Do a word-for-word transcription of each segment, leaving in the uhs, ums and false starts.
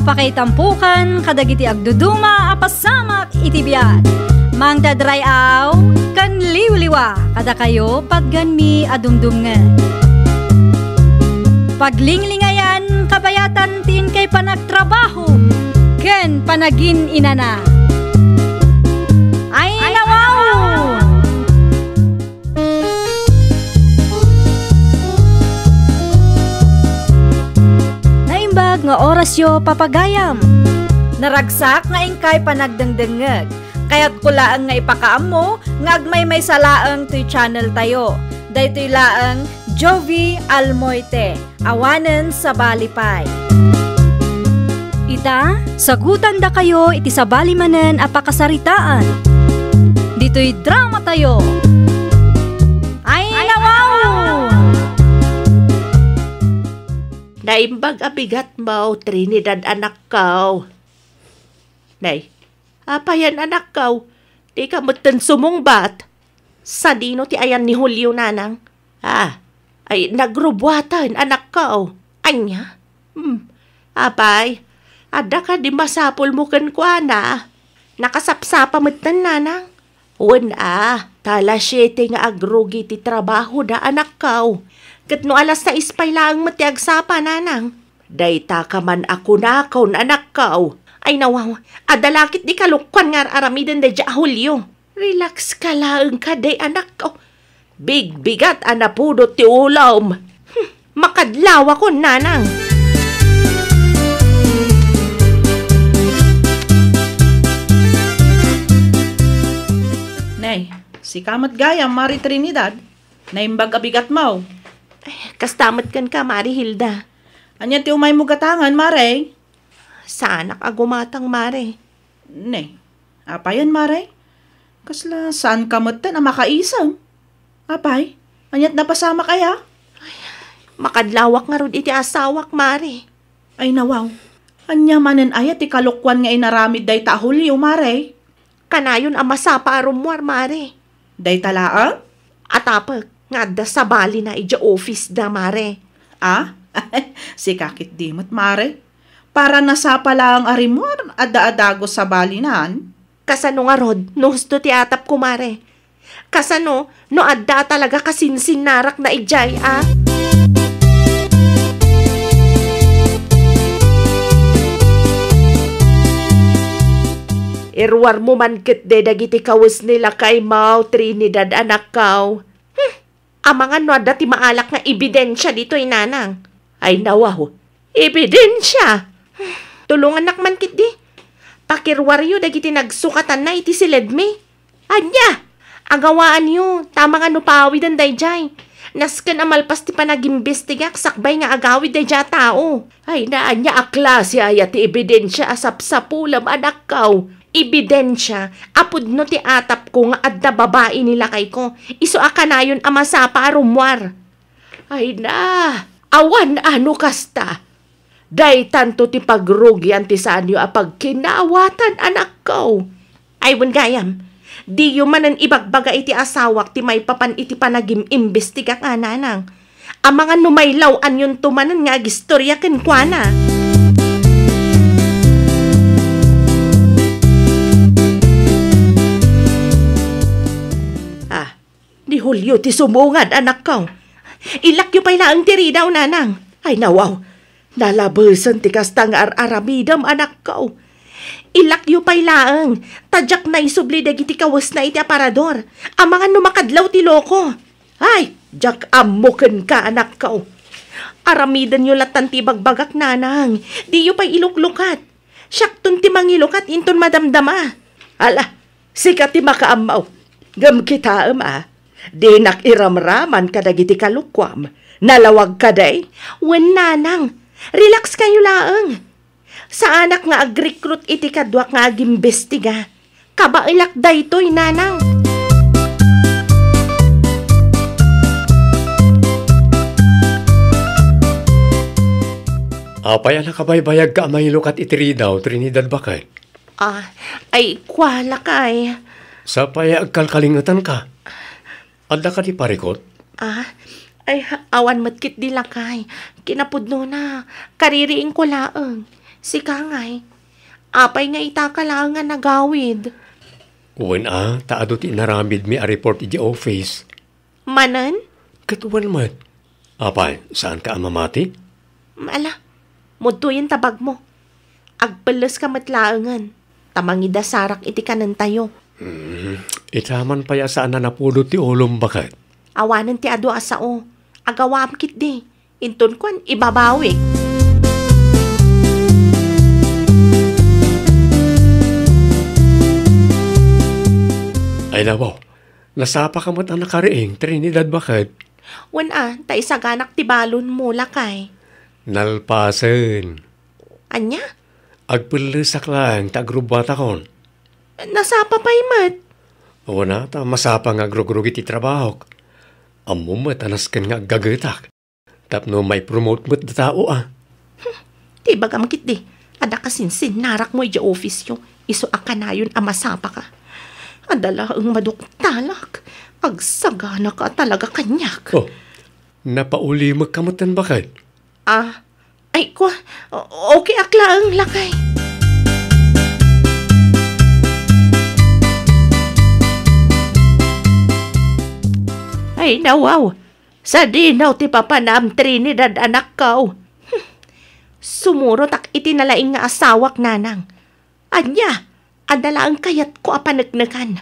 Pakaitampokan kadagiti agduduma a pasamak iti biag. Mangted ray-aw ken liwliwa kadakayo patganmi a dumdumngeg. Paglinglingayan kabayatan ti inkay panagtrabaho ken panagin-inana. Ay, nawaw! Naimbag nga orasyo, papagayam. Naragsak nga inkay panagdengdengngeg. Kayatko laeng nga ipakaammo nga agmaymaysa laeng toy channel tayo. Daytoy laeng Jovi Almoite. Awanen sabali pay. Ita, sagutandakayo iti sabali manen a pakasaritaan. Ditoy drama tayo. Ay, nawaw! Naimbag a bigat mo, Trinidad, anakko. Nay, apayan, anakko? Dika metten sumungbat. Sadino ti ayan ni Julio, nanang? Ah, ay, nagrubuatan, anakko. Ania? Hmm. Apay, adda kadi masapulmo kenkuana? Nakasapsapa metten, nanang. Wen a, ta alas siete nga agrugi ti trabahoda, anakko. Ket no alas sais pay laeng met ti agsapa, nanang. Dayta ka man a kunakon, anakko. Ay nawaw, adda la ketdi kalukkuan nga ar-aramiden daydiay a Julio. Relax ka laeng kadi, anakko. Bigbigat a napudot ti ulom. Hmm, makadlawakon, nanang. Nay, sika met gayam, Mari Trinidad. Naimbag a bigatmo. Ay, kasta met kenka, Mari Hilda. Ania ti umaymo gatangan, Mari? Saanak a gumatang, Mari. Ne, apayen, Mari? Kasla saanka metten a makaisem? Apay, aniat napasamak aya? Makadlawak ngarud iti asawak, Mari. Ay nawaw, ania manen aya ti kalukkuan nga inaramid dayta a Julio, Mari? Kanayon a masapa a rummuar, Mari. Dayta laeng? Atapek nga adda sabalina idiay office da, Mari. Ah? Sika ketdi met, Mari. Para nasapa laeng a rimmuar, adda a dagus sabalinan. Kasano ngarud no husto ti atapko, Mari? Kasano no adda a talaga kasinsinnarakna idiay, a? Iruarmo man ketdi dagiti kawes ni lakaymo, Trinidad, anakko. Hmm. Amangan no adda ti maalak nga ebidensia ditoy, nanang. Ay nawaw, ebidensia! Tulongannak man ketdi. Pakiruaryo dagiti nagsukatanna iti siledmi. Ania? Agawaanyo, ta amangan no paawiden daydiay. Nasken a malpas ti panagimbestigak sakbay nga agawid daydiay a tao. Ay, na, ania a klase aya ti ebidensia a sapsapulem, anakko? Ebidensia a pudno ti atapko nga adda babai ni lakayko, isu a kanayon a masapa a rummuar. Ay na, awan a no kasta. Daytanto ti pagrugian ti saanyo a pagkinawatan, anakko. Ay, wen gayam, diyo manen ibagbaga iti asawak ti maipapan iti panagim-imbestigak, nanang. Amangan no mailaw-anyonto manen nga agistoria kenkuana. Ah, ni Julio ti sumungad, anakko. Ilakyo pay laeng ti ridaw, nanang. Ay, nawaw. Nalabesen ti kasta nga ar-aramidem, anakko. Ilakyo pay laeng, ta diak naisubli dagiti kawesna iti aparador. Amangan no makadlaw ti loko. Ay, diak ammo kenka, anakko. Aramidenyo lattan ti ibagbagak, nanang. Diyo pay iluklukat. Siakton ti mangilukat inton madamdama. Ala, sika ti makaammo. Ngem kitaem a, dinak iramraman kadagiti kalukkuam. Nalawag kadi? Wen, nanang. Relax kayo laeng. Saanak nga agrekrut iti kaduak nga agimbestiga. Kabaelak daytoy, nanang. Apay a nakabaybayagka a mangilukat iti ridaw, Trinidad, baket? Ah, ay, kua, lakay. Sapay a agkalkalingetanka. Adda kadi parikut? Ah, ay, awan met ketdi, lakay. Kinapudnona, kaririingko laeng. Sika ngay, apay nga itaka laeng a nagawid? Wen a, ta adu ti inaramidmi a report iti office. Manen? Ket wen met. Apay, saanka a mamati? Ala, mudtoyen ta bagmo. Agpelleska met laengen, ta mangidasarak iti kanentayo. Hmm, ita man pay a saan a napudot ti ulom, baket. Awanen ti adu a sao. Agawaam ketdi. Inton kuan, ibabawik. Ay, nawaw. Nasapaka met a nakariing, Trinidad, baket? Wen a, ta isaganak ti balonmo, lakay. Nalpasen. Ania? Agpellesak laeng ta agrubbuatakon. Nasapa pay met. Wen a, ta masapa nga agrugrugit ti trabahok. Ammom met a nasken nga aggagetak. Tapno maipromote met da tao a. Hmm, ti ibagam ketdi, adda kasinsinnarakmo idiay office-yo, isu a kanayon a masapaka. Adda laeng maduktalak, agsaganaka talaga kaniak. Oh, napaulimekka metten, baket? Ah, ay, kua, o-, okay ak laeng, lakay. Ay, nawaw. Sadino ti papanam, Trinidad, anakko? Hmm. Sumurotak iti nalaing nga asawak, nanang. Ania, adda laeng kayatko a paneknekan.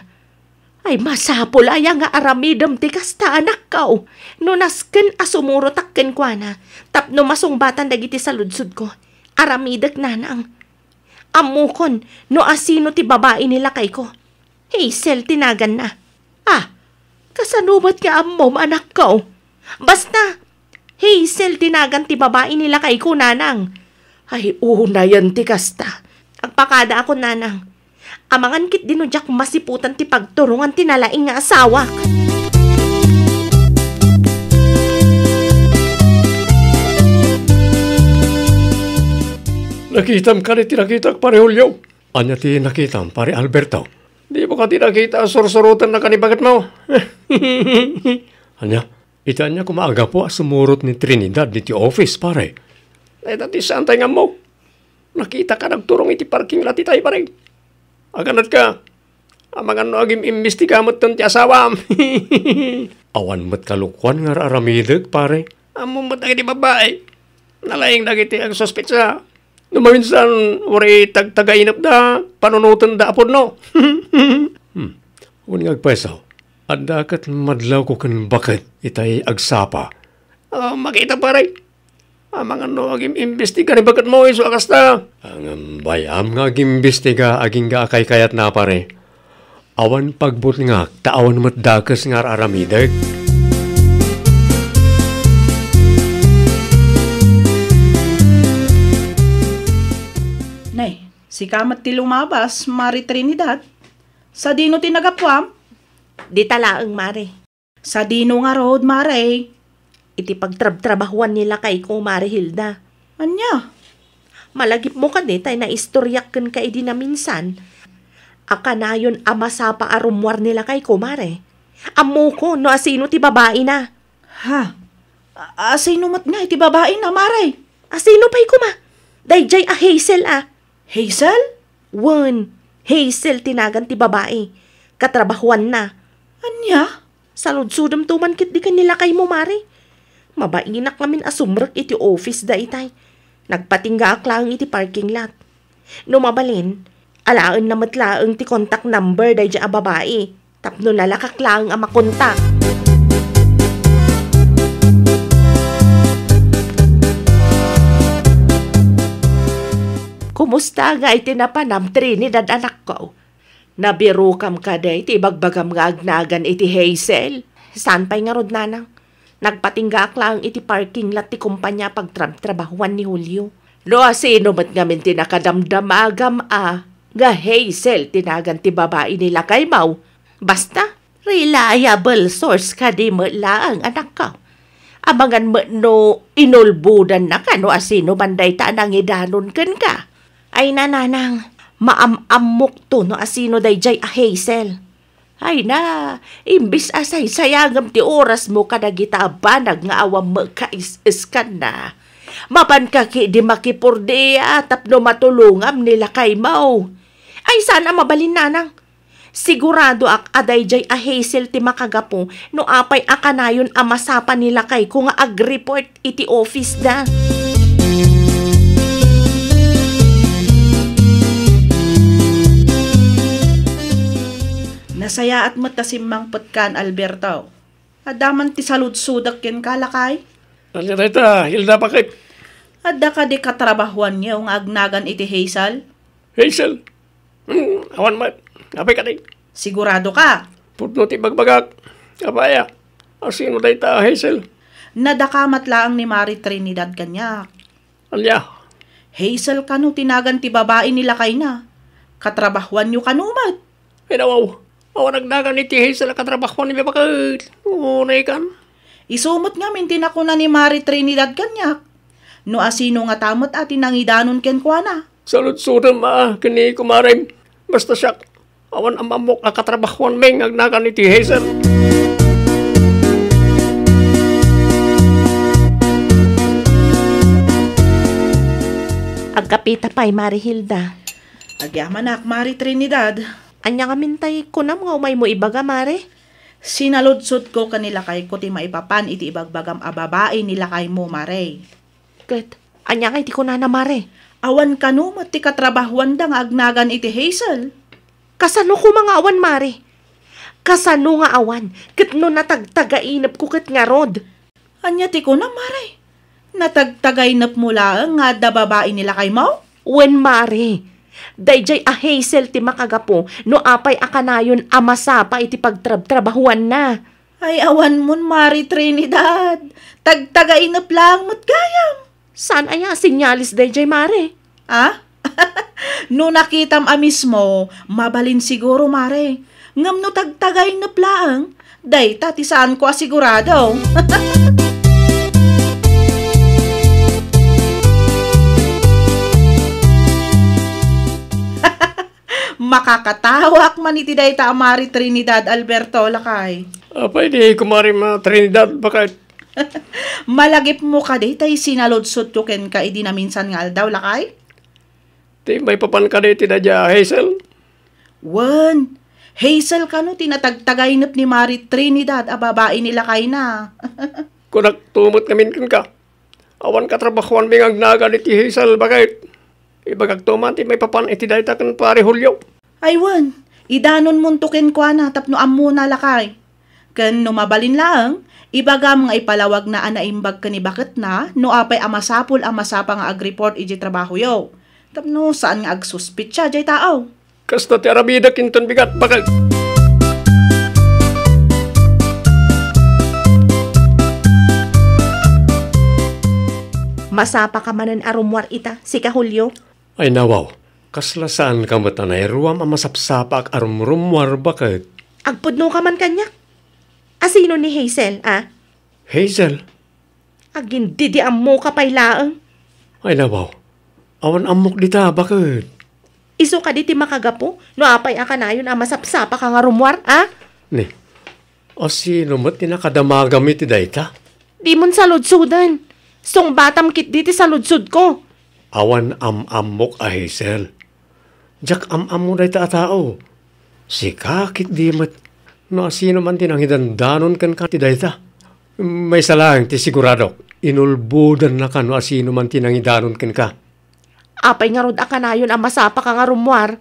Ay, masapul aya nga aramidem ti kasta, anakko? No nasken a sumurotak kenkuana, tapno masungbatan dagiti saludsodko, aramidek, nanang. Ammokon no asino ti babai ni lakayko. Hazel ti naganna. Ah, kasano met nga ammom, anakko? Basta, Hazel ti nagan ti babai ni lakayko, nanang. Ay, unayen ti kasta. Agpakadaakon, nanang. Amangan ketdi no diak masiputan ti pagturongan ti nalaing nga asawak. Nakitam kadi ti nakitak, Pare Julio? Ania ti nakitam, Pare Alberto? Dimo kadi nakita a sursurotennak ni baketmo? Ania? Iti ania koma a gapu a sumurot ni Trinidad ditoy office, pare? Dayta ti saantay nga ammo. Nakitaka nagturong iti parking lot itay, pare. Aganatka, amangan no agim-imbestiga metten ti asawam. Awan met kalokoan nga ar-aramidek, pare. Ammom met dagiti babai. Nalaing dagiti agsuspetsa. No maminsan, uray tagtagainepda, panunotenda a pudno. Hmm. Wen nga agpayso, adda ket madlawko ken baket itay agsapa. Ah, makita, pare. Amangan no agim-imbestiga ni baketmo isu a kasta. Ngem bay-am nga agim-imbestiga agingga a kaykayatna, pare. Awan pagbutngak ta awan met dakes nga ar-aramidek. Nay, sika met ti lumabas, Mari Trinidad. Sadino ti nagapuam? Dita laeng, Mari. Sadino ngarud, Mare? Iti pagtrabtrabahuan ni lakayko, Mare Hilda. Ania? Malagipmo kadi tay naistoriak kenka idi naminsan a kanayon a masapa a rummuar ni lakayko, Mare. Ammokon no asino ti babaina. Ha? A-, asino met nga iti babaina, Mare? Asino pay koma? Daydiay a Hazel a. Hazel? Wen, Hazel ti nagan ti babai. Katrabahuanna. Ania? Saludsodemto man ketdi ken ni lakaymo, Mare. Mabainak ngamin a sumrek iti office daytay. Nagpatinggaak laeng iti parking lot. No mabalin, alaenna met laeng ti contact number daydiay a babai tapno nalakak laeng a makontak. Kumusta ngay ti napanam, Trinidad, anakko? Nabirokam kadi ti ibagbagam nga agnagan iti Hazel? Saan pay ngarud, nanang? Nagpatinggaak laeng iti parking lot ti kompania pagtrabtrabahuan ni Julio. No asino met ngamin ti nakadamdamagam a nga Hazel ti nagan ti babai ni lakaymo? Basta, reliable source kadi met laeng, anakko. Amangan met no inulbodannaka no asino man dayta a nangidanon kenka. Ay, nanang, maam-ammokto no asino daydiay a Hazel. Ay na, imbes a saysayangem ti orasmo kadagita a banag nga awan met kais-iskanna, Mapanka ketdi makipurdia tapno matulongam ni lakaymo. Ay, saan a mabalin, nanang. Siguradoak a daydiay a Hazel ti makagapu no apay a kanayon a masapa ni lakayko nga agreport iti office da. Nasayaat met ta simmangpetkan, Alberto. Adda man ti saludsodek kenka, lakay? Ania dayta, Hilda, baket? Adda kadi katrabahuanyo nga agnagan iti Hazel? Hazel? Hmm, awan met. Apay kadi? Sigurado ka? Pudno ti bagbagak. Apay a? Asino dayta, Hazel? Nadakamat laeng ni Mari Trinidad kaniak. Ania? Hazel kano ti nagan ti babai ni lakayna. Katrabahuanyo kano met? Ay, nawaw. Awan agnagan iti Hazel a katrabahuan ni baket. Unay kan. Isu met ngamin ti nakuna ni Mari Trinidad kaniak. No asino ngata met a ti nangidanon kenkuana. Saludsodem a ken ni kumarem. Basta siak, awan am-ammok a katrabahuanmi nga agnagan iti Hazel. Agkapita pay, Mari Hilda. Agyamanak, Mari Trinidad. Ania ngamin tay kunam nga umaymo ibaga, Mari? Sinaludsodko ken ni lakayko ti maipapan iti ibagbagam a babai ni lakaymo, Mari. Ket ania ngay ti kunana, Mari? Awan kano met ti katrabahuanda nga agnagan iti Hazel? Kasano koma nga awan, Mari? Kasano nga awan? Ket no natagtagainepko ket ngarud? Ania ti kunam, Mari? Natagtagainepmo laeng nga adda babai ni lakaymo? Wen, Mari. Daydiay a Hazel ti makagapu no apay a kanayon a masapa iti pagtrabtrabahuanna. Ay, awanmon, Mari Trinidad. Tagtagainep laeng met gayam. Saan aya a senyales daydiay, Mari? Ah? No nakitam a mismo, mabalin siguro, Mari. Ngem no tagtagainep laeng, dayta ti saanko a sigurado. Makakatawak man iti dayta a Mari Trinidad, Alberto, lakay. Apay di, Kumari Ma Trinidad, baket? Malagipmo kadi tay sinaludsodko kenka idi naminsan nga aldaw, lakay? Ti maipapan kadi ti daydiay a Hazel? Wen, Hazel kano ti natagtagainep ni Mari Trinidad a babai ni lakayna. Kunak to met ngamin kenka. Awan katrabahuanmi nga agnagan iti Hazel, baket? Ibagakto man ti maipapan iti dayta ken Pare Julio. Ay wen, idanonmonto kenkuana tapno ammona, lakay. Ken no mabalin laeng, ibagam nga ipalawagna a naimbag ken ni baketna no apay a masapul a masapa nga agreport iti trabahoyo. Tapno saan nga agsuspetsa jay tao. Kasta ti aramidek inton bigat, baket. Masapa ka manen a rummuar ita, sika Julio? Ay, nawaw, kasla saan ka met a nairuam a masapsapaak a rumrummuar, baket? Agpudno ka man kaniak? Asino ni Hazel, a? Hazel? Agindidi ammo ka pay laeng. Ay, nawaw. Awan ammok dita, baket? Isu kadi ti makagapu no apay a kanayon a masapsapa ka nga rummuar, a? Ni, asino met ti nakadamagam iti dayta? Dimon saludsoden. Sungbatam ketdi ti saludsodko. Awan am-ammok a Hazel. Diak am-ammo dayta a tao. Sika ketdi met no asino man ti nangidandanon kenka ti dayta. Maysa laeng ti siguradok, inulbodannaka no asino man ti nangidanon kenka. Apay ngarud a kanayon a masapaka nga rummuar?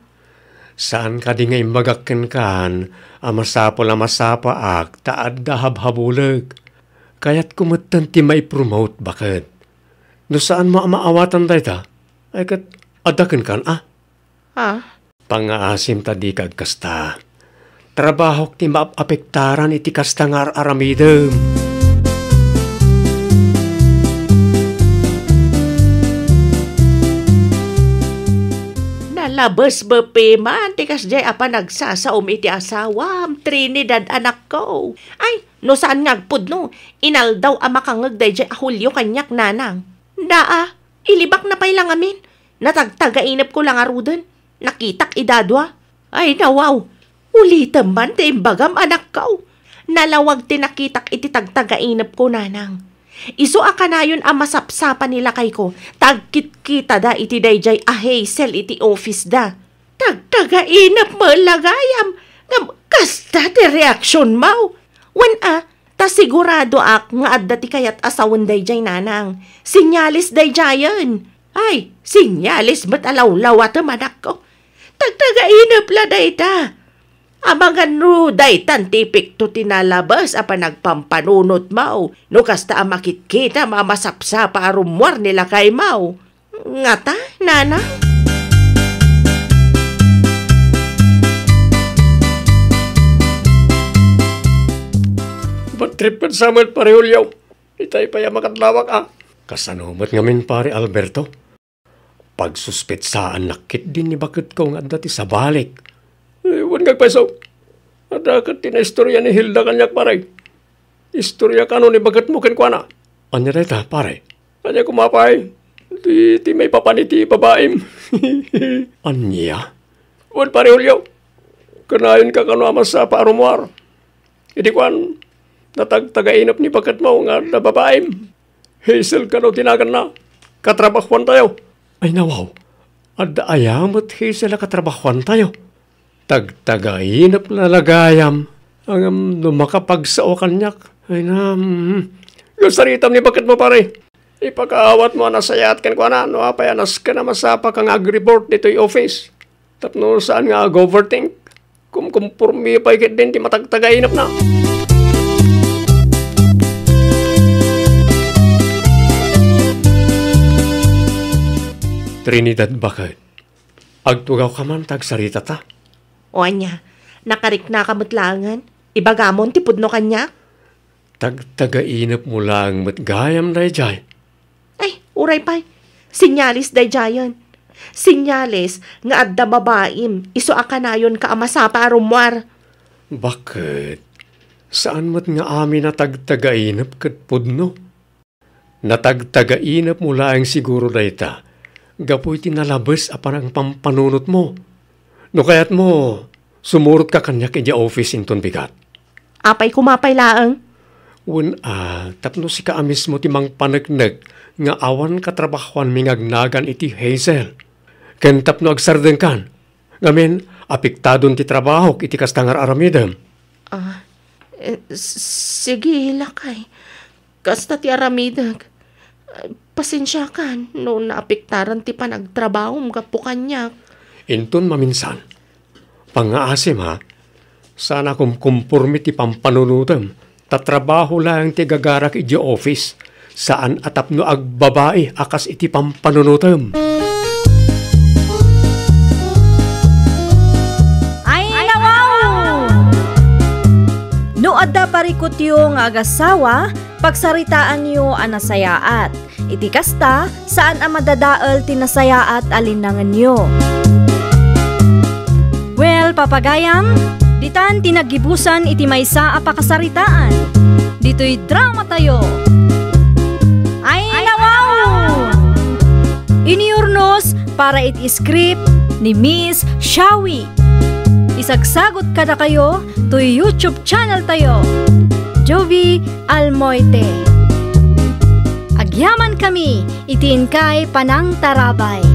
Saan kadi nga imbagak kenkan a masapul a masapaak ta adda habhabulek? Kayatko metten ti maipromote, baket. No saanmo a maawatan dayta, ay ket adda kenkan, a? Ha? Pangngaasim ta dika agkasta. Trabahok ti maap-apektaran iti kasta nga ar-aramidem. Nalabes bepe man ti kasdiay a panagsasaom iti asawam, Trinidad, anakko. Ay, no saan nga agpudno, inaldaw a makangngeg daydiay a Julio kaniak, nanang. Naa, ilibakna pay la ngamin. Natagtagainepko la ngaruden. Nakitak ida dua. Ay, nawaw. Ulitem man ti imbagam, anakko. Nalawag ti nakitak iti tagtagainepko, nanang. Isu a kanayon a masapsapa ni lakayko, ta agkitkitada iti daydiay a Hazel iti office da. Tagtagainep met la gayam, ngem kasta ti reaksionmo. Wen a, ta siguradoak nga adda ti kayat a sawen daydiay nanang. Sinyales daydiayen. Ay, sinyales met a lawlawatem, anakko. Tagtagainep la dayta. Amangan no daytan ti epekto ti nalabes a panagpampanunotmo, no kasta a makitkitam a masapsapa a rummuar ni lakaymo. Ngata, nana? Bad trip ket sa met, Pare Julio. Itay pay a makadlawak, a. Kasano met ngamin, Pare Alberto? Pagsuspetsaannak ketdin ni baketko nga adda ti sabalik. Eh, wen nga agpayso. Adda ket ti naistorya ni Hilda kaniak, pare. Istorya kano ni baketmo kenkuana. Ania dayta, pare? Ania koma pay? Ti, ti maipapan iti babaim. Ania? Wen, Pare Julio, kanayonka kano a masapa a rummuar. Idi kuan, natagtagainep ni baketmo nga adda babaim. Hazel kano ti naganna. Katrabahuantayo. Ay, nawaw. Adda aya met Hazel a katrabahuantayo? Tagtagainep la la gayam. Ngem no makapagsao kaniak, ay na, mm. Kasaritam ni baketmo, pare. Ipakaawatmo a nasayaat kenkuana no apay a nasken a masapaka nga agreport ditoy office. Tapno saan nga ag-overthink. Kumkumpormi pay ketdin ti matagtagainepna. Trinidad, baket. Agtugawka man ta agsaritata. O ania, nakariknaka met laengen? Ibagamon ti pudno kaniak? Tagtagainepmo laeng met gayam daydiay. Ay, uray pay. Sinyales daydiayen. Sinyales nga adda babaim, isu a kanayonka a masapa a rummuar. Baket, saan met nga amin a tagtagainep ket pudno. Natagtagainepmo laeng siguro dayta, gapu iti nalabes a panangpampanunotmo. No kayatmo, sumurotka kaniak idiay office inton bigat. Apay koma pay laeng? Wen a, tapno sika a mismo ti mangpaneknek nga awan katrabahoanmi nga agnagan iti Hazel. Ken tapno agsardengkan, ngamin, apektadon ti trabahok iti kasta nga ar-aramidem. Ah, eh, s-, sige, lakay. Kasta ti aramidek. Pasensiakan no naapektaran ti panagtrabahom gapu kaniak. Inton maminsan, pangngaasim, ha? Saan a kumkumpormi ti pampanunotem, ta trabaho laeng ti agagarak idiay office, saan a tapno agbabai a kas iti pampanunotem. Ay, nawaw! No adda parikutyo nga agasawa, pagsaritaanyo a nasayaat. Iti kasta, saan a madadael ti nasayaat a linnangenyo. Well, papagayam, ditan ti naggibusan iti maysa a pakasaritaan. Ditoy dramatayo. Ay, nawaw! Inurnos para iti script ni Miss Shawi. Isagsagot kadakayo toy YouTube channel tayo, Jovie Almoite. Agyamankami iti inkay panangtarabay.